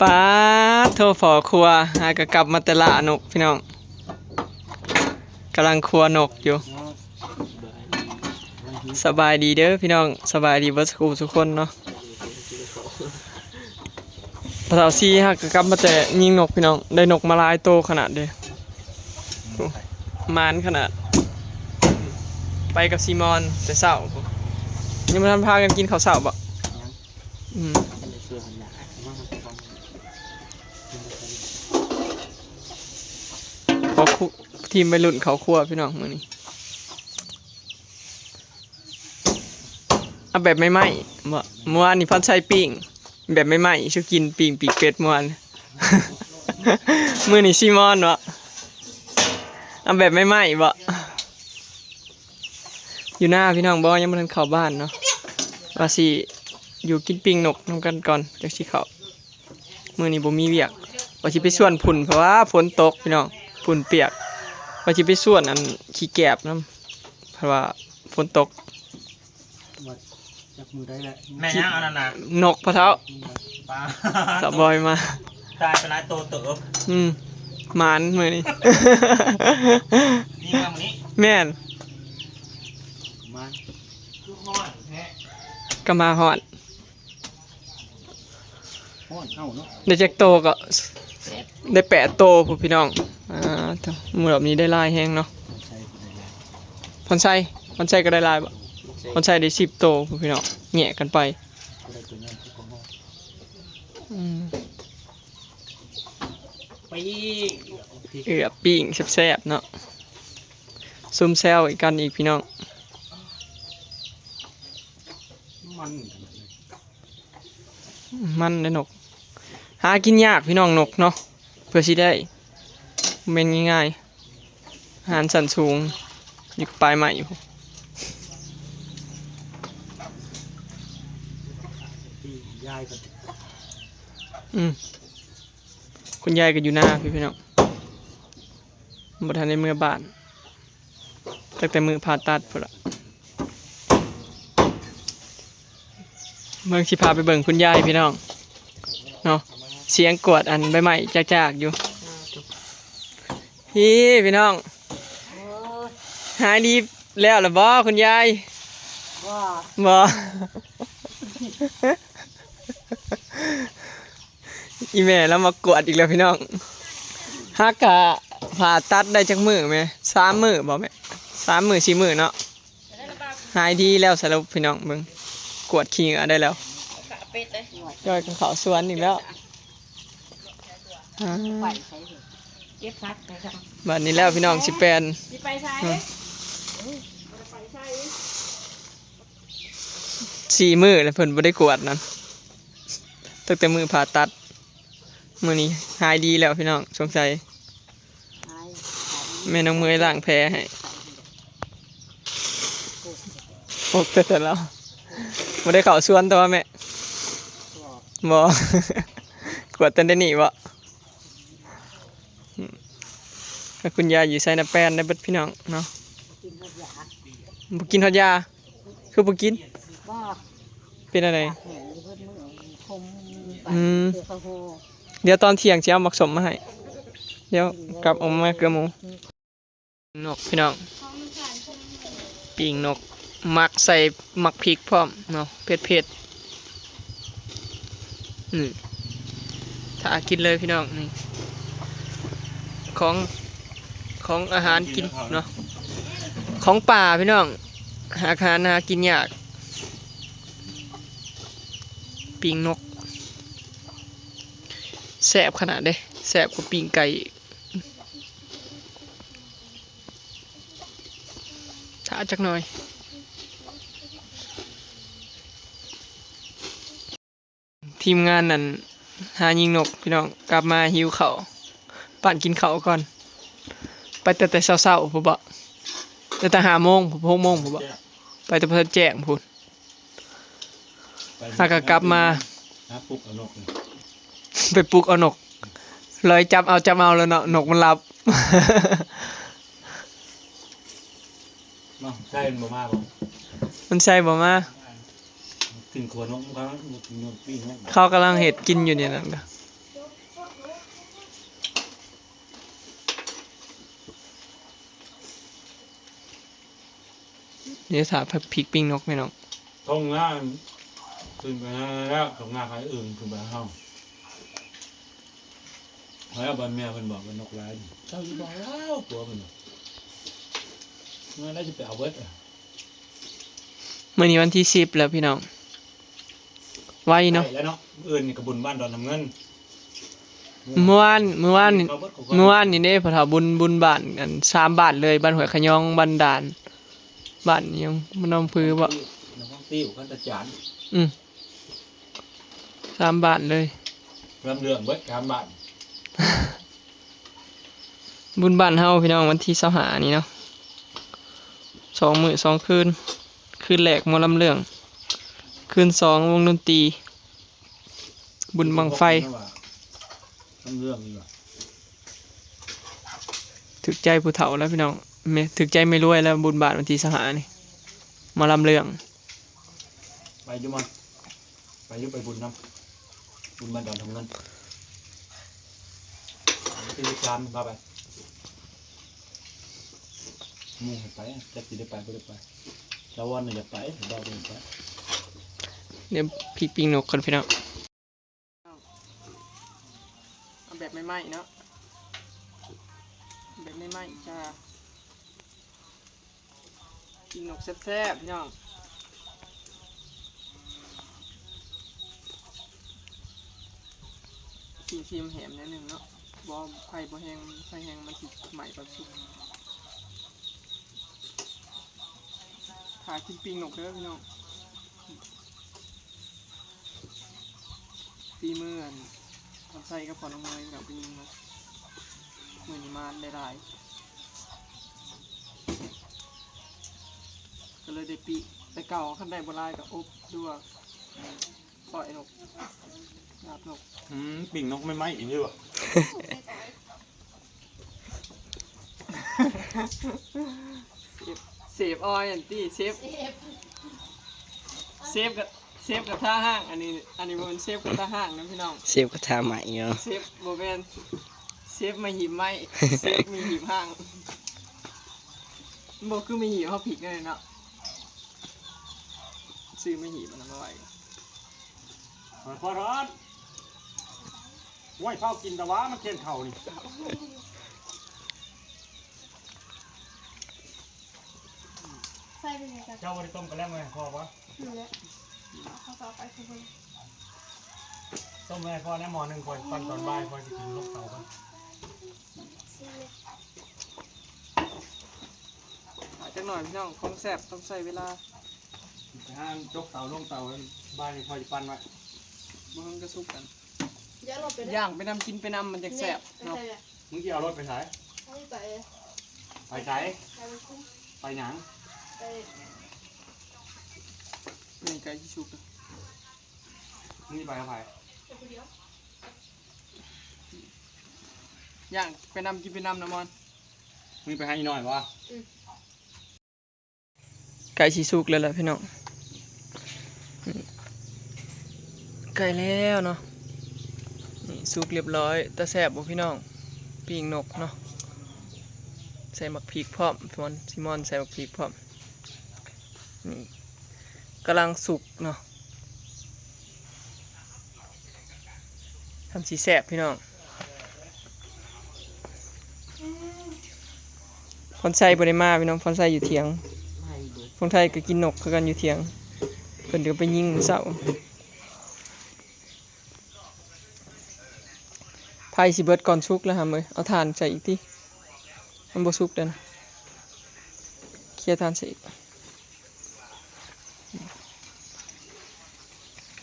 ປາດໂທ ພໍ່ຄົວຫາກໍກັບມາແຕ່ລ່ານົກພີ່ນ້ອງ ກຳລັງຄົວນົກຢູ່. ສະບາຍດີເດີພີ່ນ້ອງ ສະບາຍດີເບິດສູ່ຜູ້ສູ່ຄົນເນາະ. ພໍ່ເຖົ້າຊີຫາກໍກັບມາແຕ່ຍິງນົກພີ່ນ້ອງ ໄດ້ນົກມາຫຼາຍໂຕຂະໜາດເດ ໝານຂະໜາດ. ໄປກັບຊີມອນແຕ່ເຊົ້າ ຍັງບໍ່ທັນພາກັນກິນເຂົ້າເຊົ້າບໍ? ອືມ ພໍ່ ທີມໄວລຸ້ນເຂົ້າຄົວພີ່ນ້ອງມື້ນີ້. ເອົາແບບໃໝ່ໆບໍ? ມື້ວານນີ້ພອນໄຊປີ້ງແບບໃໝ່ໆ ສູ່ກິນ ປີ້ງປີກເປັດມື້ວານ. ມື້ນີ້ຊີມອນບໍ? ເອົາແບບໃໝ່ໆບໍ? ຢູ່ນາພີ່ນ້ອງ ບໍ່ ຍັງບໍ່ທັນເຂົ້າບ້ານເນາະ ວ່າຊິຢູ່ກິນປີ້ງນົກນຳກັນກ່ອນ ຈັ່ງຊິເຂົ້າ. ມື້ນີ້ບໍ່ມີວຽກ ວ່າຊິໄປສວນພຸ້ນ ເພາະວ່າຝົນຕົກພີ່ນ້ອງ ຝຸ່ນປຽກ. ວ່າຊິໄປສວນອັນຂີ້ແກບນຳ ເພາະວ່າຝົນຕົກ. ວ່າຈັກມື້ໃດແຫຼະ ແມ່ນຫຍັງອັນນັ້ນນະ? ນົກພໍ່ເຖົ້າ ປາດ ສາວບອຍມາ ຕາຍໄປຫຼາຍໂຕເຕີບ. ອືມ ໝານມື້ນີ້ ຍິງມາມື້ນີ້ ແມ່ນ ມາ ຄືຮ້ອນແທ້ ກໍມາຮອດ. ຮ້ອນເອົາເນາະ ໄດ້ຈັກໂຕກໍ ໄດ້ແປດໂຕພຸ້ນພີ່ນ້ອງ. ອ່າ ໂທ້ ມື້ລອບນີ້ໄດ້ຫຼາຍແຮງເນາະ. ພອນໄຊ ພອນໄຊກໍໄດ້ຫຼາຍບໍ? ພອນໄຊໄດ້ສິບໂຕພຸ້ນພີ່ນ້ອງ ແຍກກັນໄປ. ອືມ ປີ້ງ ເອື້ອ ປີ້ງແຊບໆເນາະ ຊຸມແຊວກັນອີກພີ່ນ້ອງ. ມັນ ມັນເດ້ນົກ ຫາກິນຍາກພີ່ນ້ອງ ນົກເນາະ ເພື່ອຊິໄດ້ ບໍ່ແມ່ນງ່າຍໆ ອາຫານຊັ້ນສູງ ຢູ່ກັບປາຍໄມ້ພຸ້ນ. ອືມ ຄຸນຍາຍກໍຢູ່ນາພີ້ພີ່ນ້ອງ ບໍ່ທັນໄດ້ເມືອບ້ານ. ຕັ້ງແຕ່ມື້ຜ່າຕັດພຸ້ນລະ ເບິ່ງ ຊິພາໄປເບິ່ງຄຸນຍາຍພີ່ນ້ອງເນາະ ສຽງກວດອັນໃບໄມ້ຈາກໆຢູ່ ພີ້ພີ່ນ້ອງ. ໂອ້ຍ ຫາຍດີແລ້ວລະບໍ່ຄຸນຍາຍ? ບໍ່ ບໍ່. ອີ່ແມ່ລາວມາກວດອີກແລ້ວພີ່ນ້ອງ. ຫາກະຜ່າຕັດໄດ້ຈັກມື້ແມ່? ສາມມື້ບໍ່ແມ່? ສາມມື້ສີ່ມື້ເນາະ ຫາຍດີແລ້ວສະຫຼຸບພີ່ນ້ອງ. ເບິ່ງ ກວດຂີ້ເຫຍື້ອໄດ້ແລ້ວ ຈ້ອຍກັບເຂົ້າສວນອີກແລ້ວ. ອ່າ ເກັບຜັກໄປ ບາດນີ້ແລ້ວພີ່ນ້ອງ ຊິແປນ ຊິໄປໃສ? ອືມ ສີ່ມື້ແລ້ວເພິ່ນບໍ່ໄດ້ກວດນັ້ນ ຕັ້ງແຕ່ມື້ຜ່າຕັດ. ມື້ນີ້ຫາຍດີແລ້ວພີ່ນ້ອງ ສົງໄສແມ່ນ້ອງເມຍລ້າງແຜໃຫ້. ໂອກແຕ່ລາວ ບໍ່ໄດ້ເຂົ້າສວນແຕ່ວ່າແມ່ ບໍ່ ກວດແຕ່ໃນນີ້ບໍ່? ອືມ ແລ້ວຄຸນຍາຍຢູ່ໃສນະ ແປນໄດ້ເບິດພີ່ນ້ອງເນາະ ບໍ່ກິນຮອດຢາ. ຄືບໍ່ກິນ? ບໍ່ ເປັນອັນໃດ? ປາກແຫ້ງຢູ່ເບິດມື້ ຄົມ ອືມ ປາກເຄືອເຂົ້າໂຮ. ດຽວຕອນທ່ຽງຊິເອົາໝາກສົ້ມມາໃຫ້ ດຽວກັບອອກມາເກືອໝູ. ນົກພີ່ນ້ອງ ປີ້ງນົກ ໝັກໃສ່ໝາກພິກພ້ອມເນາະ ເຜັດໆ. ນີ້ ຖ້າກິນເລີຍພີ່ນ້ອງ ນີ້ ຂອງ ຂອງອາຫານກິນເນາະ ຂອງປ່າພີ່ນ້ອງ ອາຫານຫາກິນຍາກ. ປີ້ງນົກ ແຊບຂະໜາດເດ້ ແຊບກວ່າປີ້ງໄກ່ອີກ. ຖ້າຈັກໜ່ອຍ ທີມງານນັ້ນຫາຍິງນົກພີ່ນ້ອງ ກັບມາຫິວເຂົ້າ ປານກິນເຂົ້າກ່ອນ. ໄປແຕ່ ແຕ່ເຊົ້າໆ ພຸ້ນບໍ ແຕ່ ແຕ່ຫ້າໂມງ ຫົກໂມງ ພຸ້ນບໍ ໄປແຕ່ບໍ່ທັນແຈ້ງພຸ້ນ. ຫາກໍກັບມາ ຫາປຸກເອົານົກ ໄປປຸກເອົານົກ ລອຍຈັບເອົາ ຈັບເອົາແລ້ວເນາະ ນົກມັນຫຼັບ. ເນາະ ໃຊ່ມັນບໍ່ມາບໍ່? ມັນໃຊ່ບໍ່ມາ ກິນຂົວນົກ ມັນກຳລັງກິນນົກ ປີ້ງນົກ ເຂົາກຳລັງເຮັດກິນຢູ່ນີ້ນັ້ນກະ ດຽວຖ້າພ- ພິກປີ້ງນົກພີ່ນ້ອງ. ທົ່ງນາຂຶ້ນໄປນາແລ້ວ ທົ່ງນາໃຜອື່ນຂຶ້ນໄປເຮົາ. ແລ້ວບາດເມຍເພິ່ນບອກວ່ານົກຫຼາຍ ເຈົ້າຢູ່ບໍ່ລາວ ຜົວເພິ່ນວ່າ ເມື່ອໃດຊິໄປເອົາເບິດ. ມື້ນີ້ວັນທີສິບແລ້ວພີ່ນ້ອງ ໄວເນາະ ໃກ້ແລ້ວເນາະ. ມື້ອື່ນນີ້ກໍບຸນບ້ານດອນນ້ຳເງິນ. ມື້ວານ ມື້ວານນີ້ ເຂົ້າເບິດ ມື້ວານນີ້ເດ້ ພໍ່ເຖົ້າບຸນ ບຸນບ້ານ ອັນ ສາມບ້ານເລີຍ ບ້ານຫ້ວຍຂະຍອງ ບ້ານດ່ານ ບ້ານຫຍັງ ບ້ານໜອງຜືບໍ? ໜອງຜື ຄັນຕະຈານ. ອືມ ສາມບ້ານເລີຍ ລຳເລື່ອງເບິດສາມບ້ານ. ບຸນບ້ານເຮົາພີ່ນ້ອງ ວັນທີຊາວຫ້ານີ້ເນາະ ສອງມື້ສອງຄືນ. ຄືນແລກໝໍລຳເລື່ອງ ຄືນສອງວົງດົນຕີ ບຸນບັ້ງໄຟ. ລຳເລື່ອງນີ້ວ່າ ຖືກໃຈຜູ້ເຖົ້າແລ້ວພີ່ນ້ອງ ແມ່ ຖືກໃຈແມ່ລວຍແລ້ວ ບຸນບ້ານວັນທີຊາວຫ້ານີ້ ໝໍລຳເລື່ອງ. ໄປຢູ່ມອນ ໄປຢູ່ ໄປບຸນນຳ ບຸນບ້ານດອນທຳເງິນ ວັນທີສິບສາມ ພາໄປ. ໝູ່ໃຫ້ໄປ ຈັກຊິໄດ້ໄປບໍ່ໄດ້ໄປ. ສາວອນນະຢາກໄປ ສາວດາວບໍ່ຢາກໄປ. ດຽວພິກປີ້ງນົກກ່ອນພີ່ນ້ອງ ເອົາແບບໃໝ່ໆເນາະ ແບບໃໝ່ໆຈ້າ. ປີ້ງນົກແຊບໆ ພີ່ນ້ອງ. ຊີມໆ ແຫມໜ້ອຍໜຶ່ງເນາະ ບໍ່ ໄຟບໍ່ແຮງ ໄຟແຮງມັນຊິໄໝ້ປານສຸກ. ຖ້າກິນປີ້ງນົກເດີພີ່ນ້ອງ. ຝີມືອັນ ທຳໄຊກັບພໍ່ນ້ອງເມຍ ພີ່ນ້ອງ ໄປຍິງມາ ມື້ນີ້ມາໄດ້ຫຼາຍ ກໍເລີຍໄດ້ປີ້ງ. ແຕ່ເກົ່າຄັນໄດ້ບໍ່ຫຼາຍກໍອົບ ຫຼືວ່າກ້ອຍນົກ ລາບນົກ. ອືມ ປີ້ງນົກໃໝ່ໆອີກເດ້. ເຊບ ເຊບອອຍຫັ້ນຕິ ເຊບ ເຊບກະ ເຊບກະທະຮ້າງ. ອັນນີ້ ອັນນີ້ບໍ່ແມ່ນເຊບກະທະຮ້າງນະພີ່ນ້ອງ ເຊບກະທະໄໝ້ເນາະ ເຊບບໍ່ແມ່ນ ເຊບໄມ້ຫີບໄມ້ ເຊບໄມ້ຫີບຮ້າງ. ມັນບໍ່ຄືໄມ້ຫີບເຮົາພິກນັ້ນເນາະ ຊື້ໄມ້ຫີບອັນນັ້ນມາໄວ້. ຂໍທອນ ໂອ້ຍ ເຝົ້າກິນແຕ່ວ່າມັນຂຽນເຂົ້ານີ້ ໃສ່ເປັນຫຍັງ? ເຈົ້າບໍ່ໄດ້ຕົ້ມກະແລັມໄວ້ໃຫ້ພໍ່ບໍ່? ນີ້ແຫຼະ ເອົາເຂົ້າໄປຄືເບິ່ງ ຕົ້ມໄວ້ໃຫ້ພໍ່ແດ່ໝໍ້ໜຶ່ງ ຂ້ອຍປັ່ນຕອນບ່າຍ ຂ້ອຍຊິກິນລົງເຕົາກ່ອນ. ຖ້າຈັກໜ້ອຍພີ່ນ້ອງ ຂອງແຊບຕ້ອງໃຊ້ເວລາ. ໄປຫາຈົກເຕົາລົງເຕົາ ບ່າຍນີ້ຂ້ອຍຊິປັ່ນໄວ້ ບໍ່ເຖິງກະສຸກກັນ ຢ່າງໄປນຳກິນໄປນຳ ມັນຈັ່ງແຊບເນາະ. ມຶງຊິເອົາລົດໄປໃສ? ໄປໃສ? ໄປຫຍັງ? ໄປ ນີ້ໃກ້ຊິສຸກແລ້ວ ມຶງຊິໄປກັບໃຜ? ໄປຜູ້ດຽວ ຍ່າງໄປນຳກິນໄປນຳນະມອນ. ມຶງໄປຫາອີ່ນ້ອຍບໍ່? ອືມ. ໃກ້ຊິສຸກແລ້ວລະພີ່ນ້ອງ ໃກ້ແລ້ວເນາະ. ນີ້ສຸກລຽບຮ້ອຍ ຕາແຊບບໍ່ພີ່ນ້ອງ? ປີ້ງນົກເນາະ ໃສ່ໝາກພິກພ້ອມ ຊິມອນ ຊິມອນໃສ່ໝາກພິກພ້ອມ. ນີ້ກຳລັງສຸກເນາະ. ທຳຊິແຊບພີ່ນ້ອງ. ພອນໄຊບໍ່ໄດ້ມາພີ່ນ້ອງ ພອນໄຊຢູ່ຖຽງ ພອນໄຊກໍກິນນົກຄືກັນຢູ່ຖຽງ ເພິ່ນກໍໄປຍິງມື້ເຊົ້າ. ໄຟຊິເບິດກ່ອນສຸກແລ້ວຫຳເອີຍ ເອົາຖ່ານໃສ່ອີກຕິ ມັນບໍ່ສຸກເດ້ນະ ເຄຍຖ່ານໃສ່ອີກ.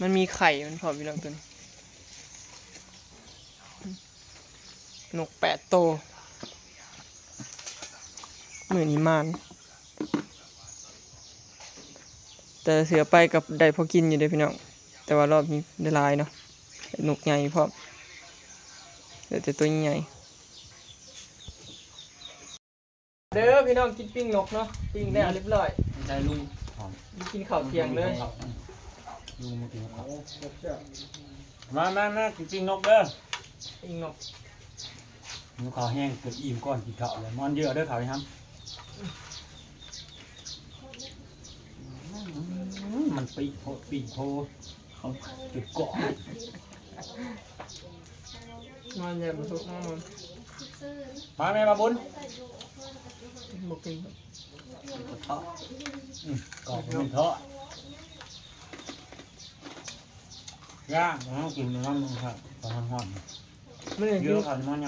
ມັນມີໄຂ່ມັນພ້ອມພີ່ນ້ອງ ໂຕນີ້ ນົກແປດໂຕ ມື້ນີ້ໝານ ແຕ່ເທື່ອໄປກໍໄດ້ພໍກິນຢູ່ເດ້ພີ່ນ້ອງ ແຕ່ວ່າລອບນີ້ໄດ້ຫຼາຍເນາະ ໄດ້ນົກໃຫຍ່ພ້ອມ ໄດ້ແຕ່ໂຕໃຫຍ່. ເດີພີ່ນ້ອງ ກິນປີ້ງນົກເນາະ ປີ້ງແລ້ວຮຽບຮ້ອຍ ໃສ່ລຸງ ກິນເຂົ້າທ່ຽງເລີຍ ລຸງມາກິນເຂົ້າ. ມາ ມາ ມາ ກິນປີ້ງນົກເດີ ປີ້ງນົກ ຫິວເຂົ້າແຮງ ເກີບອີ່ມກ່ອນກິນເຂົ້າເລີຍ. ມອນເຍອະເດີເຂົ້ານີ້ຫຳ ມ ປີ້ໂພ ປີ້ໂພ ເອົາໄປກອກ ນອນແລ້ວບໍ່ສຸກ ມາແມ່ ມາບຸນ ບໍ່ກິນ ອືມ ກອກບໍ່ມີເທາະ ຍ່າງ ເຮົາກິນນ້ຳມັນຄັກ ຕອນຮ້ອນໆ ມັນຍັງກິນ ເຍອະ ເຂົ້າ ມັນ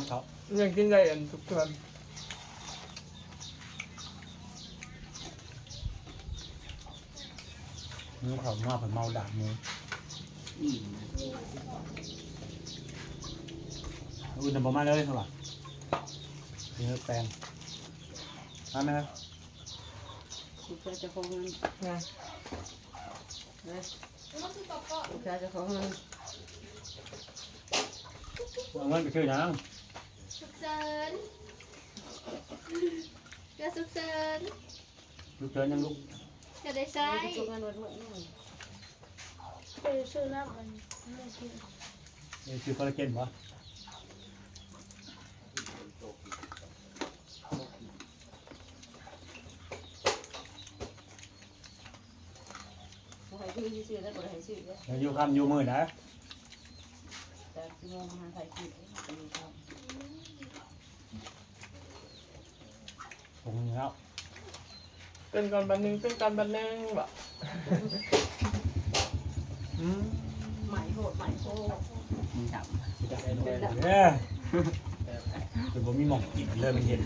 ຍັງກິນໄດ້ ອັນ ທຸກເທື່ອ ຫິວເຂົ້າມາ ເພິ່ນເມົາດາກໝູ ອີ່ມ ອື່ນນະບໍ່ມາເລີຍ ເຂົາວ່າ ກິນແຕ່ງ ມາແມ່ ລູກຊາຍເຈົ້າຂອງເງິນ ນະ ເອີ ລູກຊາຍເຈົ້າຂອງເງິນ ເອົາເງິນໄປຊື້ຫຍັງ? ສຸກເສີນ ກໍສຸກເສີນ ສຸກເສີນຫຍັງລູກ? ຈະໄດ້ໃຊ້ ໄປຊື້ນ້ຳອັນນັ້ນກິນ ໄປຊື້ຄອລລາເຈນບໍ່? ບໍ່ໃຫ້ຊື້ຊື່ໆ ແລ້ວບໍ່ໄດ້ໃຫ້ຊື້ເດ້ ແລ້ວຢູ່ຄ່ຳຢູ່ມືນະ ແຕ່ຊິມາຫາໃຜກິນ ຢູ່ຄ່ຳ ປົງແລ້ວ ເຕັ້ນກ່ອນບາດໜຶ່ງ ເຕັ້ນກ່ອນບາດໜຶ່ງບໍ? ອືມ ໃໝ່ໂພດ ໃໝ່ໂພດ ມັນດຳ ເອີ ຈະບໍ່ມີໝ່ອງກິນເລີຍ ມັນເຫັນ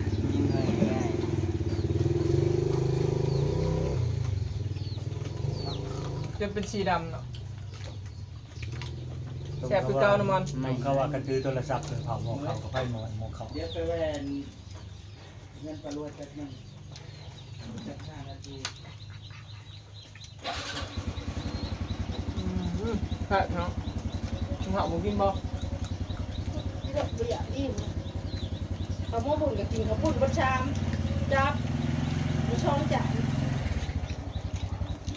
ຈົນເປັນສີດຳເນາະ ແຊບຄືເກົ່ານະມອນ ມັນເຂົາວ່າກະຖືໂທລະສັບໄປເຜົາໝໍ້ເຂົ້າ ກະໄຟໝໍ້ໝໍ້ເຂົ້າ ດຽວໄປແວ່ນ ເງິນປາລວດຈັກໜຶ່ງ ຈັກຫ້ານາທີ ອືມ ແຊບເນາະ ເຮົາບໍ່ກິນບໍ່? ກິນແລ້ວບໍ່ຢາກອີ່ມ ເຂົ້າໝໍ້ບຸນກໍກິນເຂົ້າປຸ້ນເບິດຊາມຈັບ ມີຊ່ອງຈານ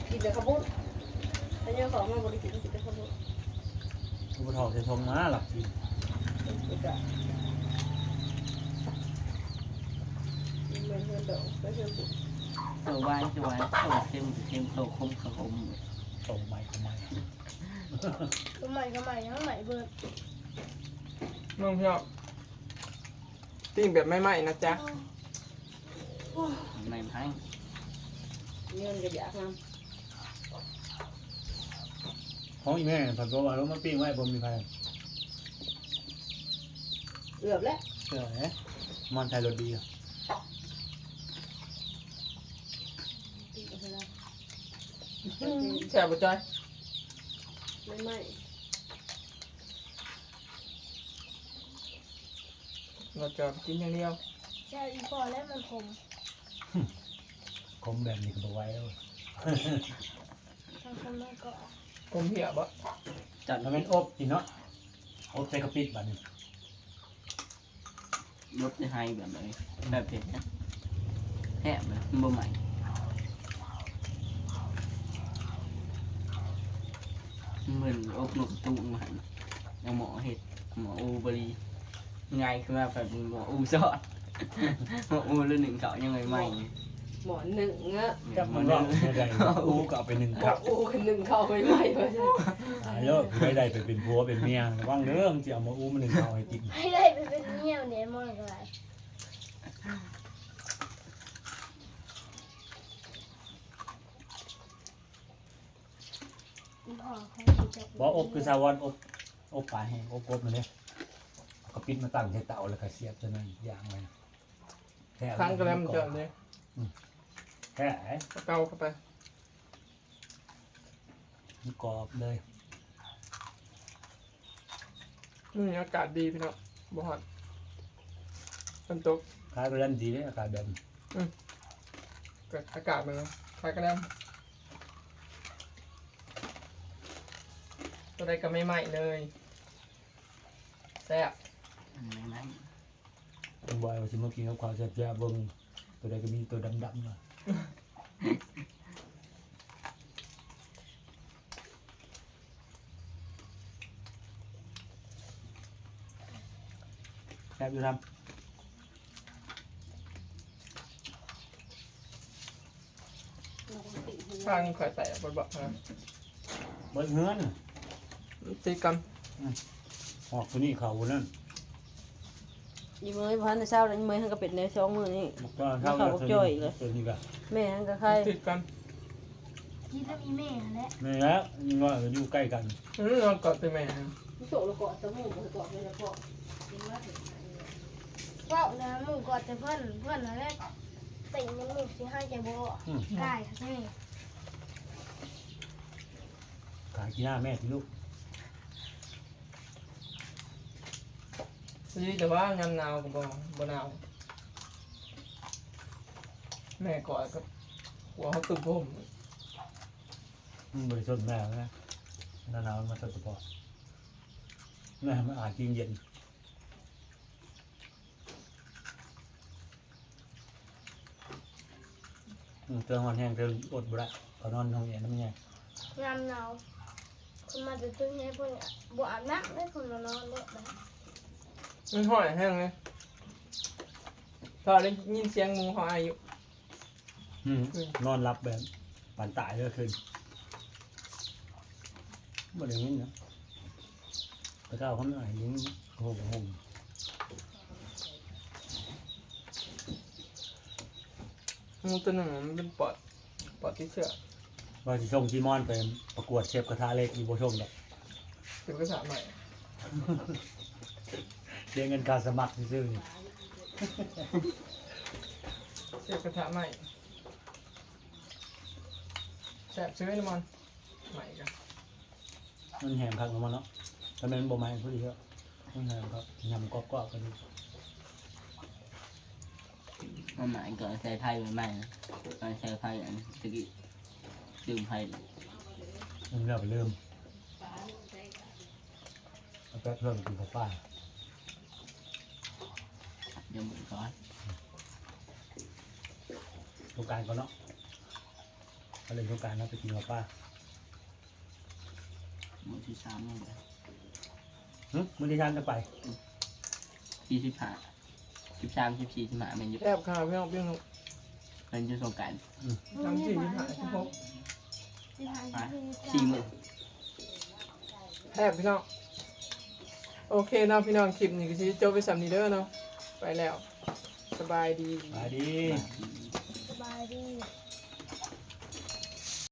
ກິນແຕ່ເຂົ້າປຸ້ນ ພະຍາເຂົ້າມາບໍ່ໄດ້ກິນ ກິນແຕ່ເຂົ້າປຸ້ນ ຜູ້ເຖົ້າໄດ້ທ່ອງມາລະ ໂຕວວາຍກໍຫວານ ໂຕເຄັມກໍເຄັມ ໂຕຂົມກໍຂົມ ໂຕໃໝ່ກໍໃໝ່ ໂຕໃໝ່ກໍໃໝ່ ຍັງໃໝ່ເບີດ ເບິ່ງພີ່ນ້ອງ ປີ້ງແບບໃໝ່ໆນະຈ໊ະ ໃໝ່ໆ ເງິນກໍຢາກນຳ ຂອງອີ່ແມ່ພັດບໍ່ວ່າລົງມາປີ້ງໄວ້ ບໍ່ມີໃຜ ເກືອບແລ້ວ ເກືອບແລ້ວ ມັນໃຊ້ລົດດີ ແຊບບໍ່ຈ້ອຍ? ໃໝ່ໆ ບໍ່ຈ້ອຍກິນຢ່າງດຽວ ແຊບອີ່ພໍແລ້ວ ມັນຂົມ ຂົມແບບນີ້ກໍບໍ່ໄຫວແລ້ວ ທັງຄົນມັນກໍ ຂົມເຫຍບໍ່? ຈັນ ມັນແມ່ນອົບກິນເນາະ ອົບໃສ່ກະປິດບາດນີ້ ຫຼົບໃສ່ໄຮ່ແບບໃດ? ແບບເຜັດນະ ແຊບນະ ມັນບໍ່ໄໝ້ ມັນເໝືອນອົບນົກກະຕຸງຫັ້ນ ເອົາໝໍ້ເຮັດ ເອົາໝໍ້ອູບໍລີ ງາຍຂຶ້ນມາແບບໝໍ້ອູຊອດ ໝໍ້ອູແລ້ວໜຶ້ງເຂົ້າຍັງໃໝ່ໆ ໝໍ້ໜຶ້ງເນາະ ຈັກມັນເວົ້າແນວໃດ ອູກໍເອົາໄປໜຶ້ງເຂົ້າ ໝໍ້ອູກໍໜຶ້ງເຂົ້າໃໝ່ໆ ວ່າຊັ້ນ ຕາຍແລ້ວ ຜູ້ໃດໄດ້ໄປເປັນຜົວເປັນເມຍ ລະວັງເດີ ຊິເອົາໝໍ້ອູມາໜຶ້ງເຂົ້າໃຫ້ກິນ ໃຫ້ໄດ້ໄປເປັນເມຍແດ່ ໝໍ້ກໍໄດ້ ບໍ່ ອົບຄືຊາວອນ ອົບ ອົບປາແຫ້ງ ອົບກົບນັ້ນເດ້ ເອົາກະປິດມາຕັ້ງໃສ່ເຕົາ ແລ້ວກໍສຽບໃສ່ນັ້ນ ຢ່າງໄວ້ ແທ້ ຄັນກະແລັມເຈົ້າເດ້ ອືມ ແທ້ ເອົາເຕົາເຂົ້າໄປ ມັນກອບເລີຍ ມື້ນີ້ອາກາດດີພີ່ນ້ອງ ບໍ່ຮ້ອນ ຝົນຕົກ ຂາຍກະແລັມດີເດ້ ອາກາດແບບນີ້ ອືມ ກໍອາກາດມັນຂາຍກະແລັມ ຕົວໃດກໍໃໝ່ໆເລີຍ ແຊບ ໃໝ່ໆ ບ່າຍວ່າຊິມາກິນກັບເຂົ້າແຊບໆ ເບິ່ງ ຕົວໃດກໍມີແຕ່ຕົວດຳໆ ແຊບຢູ່ດຳ. ລະວັງຕີນໃຫ້ ທາງຂ້ອຍແຕກ ບໍ່ ບໍ່ ເບິດເຮືອນ ມັນຕິດກັນ ອືມ ຮອດຜູ້ນີ້ເຂົ້າຜູ້ນັ້ນ ອີເມຍບໍ່ທັນໄດ້ເຊົາເລີຍ ອີເມຍຫັ້ນກໍເປັນແນວສອງມື້ນີ້ ບັກຕອນເຊົາ ເຂົ້າບັກຈ່ອຍອີກແລ້ວ ເປັນອີກແລ້ວ ແມ່ຫັ້ນກໍໄຄ ຕິດກັນ ກິນນຳອີແມ່ຫັ້ນແຫຼະ ແມ່ນແລ້ວ ຍັງວ່າຢູ່ໃກ້ກັນ ອືມ ນອນກອດແຕ່ແມ່ ໂຕລະກອດແຕ່ໝູ່ ກອດແຕ່ລະກອດ ເວົ້ານະ ໝູ່ກອດແຕ່ເພິ່ນ ເພິ່ນຫັ້ນແຫຼະ ຕິງມັນໝູ່ຊິຫາຍໃຈບໍ່ອອກ ອືມ ກາຍຄັກແທ້ ກາຍກິນໜ້າແມ່ຕິລູກ ດີແຕ່ວ່າຍາມໜາວກໍບໍ່ ບໍ່ໜາວ ແມ່ກອດກໍຫົວເຮົາຕຶບຫົ່ມ ມັນບໍ່ໄດ້ຊົນແມ່ນະ ໜາວໆມັນມາຊົນສະເພາະ ແມ່ໃຫ້ມັນອາຍຈິງເຢັນ ອືມ ເທື່ອຮ້ອນແຮງເທື່ອອົດບໍ່ໄດ້ ເຂົານອນຫ້ອງແອນຳແມ່ ຍາມໜາວ ເພິ່ນມາແຕ່ຕຶກແຮງ ເພິ່ນບໍ່ອາບນ້ຳເດ້ ເພິ່ນມານອນໂລດ ມັນຮ້ອນແຮງເດ້ ຖ້າໄດ້ຍິນສຽງໝູເຮົາອາຍຢູ່ ອືມ ນອນຫຼັບແບບປານຕາຍເລີຍຄືນ ບໍ່ໄດ້ຍິນນະ ແຕ່ເກົ່າເຂົາອາຍຍິງໂຮງໂຮງ ໝູຕົວໜຶ່ງມັນເປັນປອດ ປອດຕິດເຊື້ອ ວ່າຊິສົ່ງຊີມອນໄປປະກວດເຊບກະທະເຫຼັກ ຢູ່ບໍ່ສົ່ງດອກ ເຊບກະທະໃໝ່ ເສຍເງິນຄ່າສະໝັກຊື່ໆ ນີ້ ເຊບກະທະໃໝ່ ແຊບເຊີຍນະມັນ ໃໝ່ກະ ມັນແຮມຄັກນະມັນເນາະ ຖ້າແມ່ນບໍ່ໃໝ່ພໍດີແລ້ວ ມັນແຮມຄັກ ຍຳກອບໆ ກັນ ມັນໃໝ່ກໍໃສ່ໄຟໃໝ່ໆ ມັນໃສ່ໄຟອັນຕະກີ້ ລືມໄຟ ລືມແລ້ວກໍລືມ ເອົາແປັບເພິ່ນກິນເຂົ້າປ່າ ຍັງບໍ່ກ່ອນ ສົງການກ່ອນເນາະ ມາເລ່ນສົງການເນາະ ໄປກິນເຂົ້າປ່າ ມື້ທີສາມນີ້ແຫຼະ ຫຶ ມື້ທີສາມຈະໄປ ອືມ ສີ່ສິບຫ້າ ສິບສາມ ສິບສີ່ ສິບຫ້າ ແມ່ນຢູ່ ແຊບຂະໜາດ ພີ່ນ້ອງ ພີ່ນ້ອງ ແມ່ນຢູ່ສົງການ ອືມ ສາມ ສີ່ ສິບຫ້າ ສິບຫົກ ອ່ະ ສີ່ມື້ ແຊບ ພີ່ນ້ອງ ໂອເຄເນາະ ພີ່ນ້ອງ ຄລິບນີ້ກໍຊິຈົບໄວ້ສ່ຳນີ້ເດີເນາະ ໄປແລ້ວ ສະບາຍດີ ສະບາຍດີ.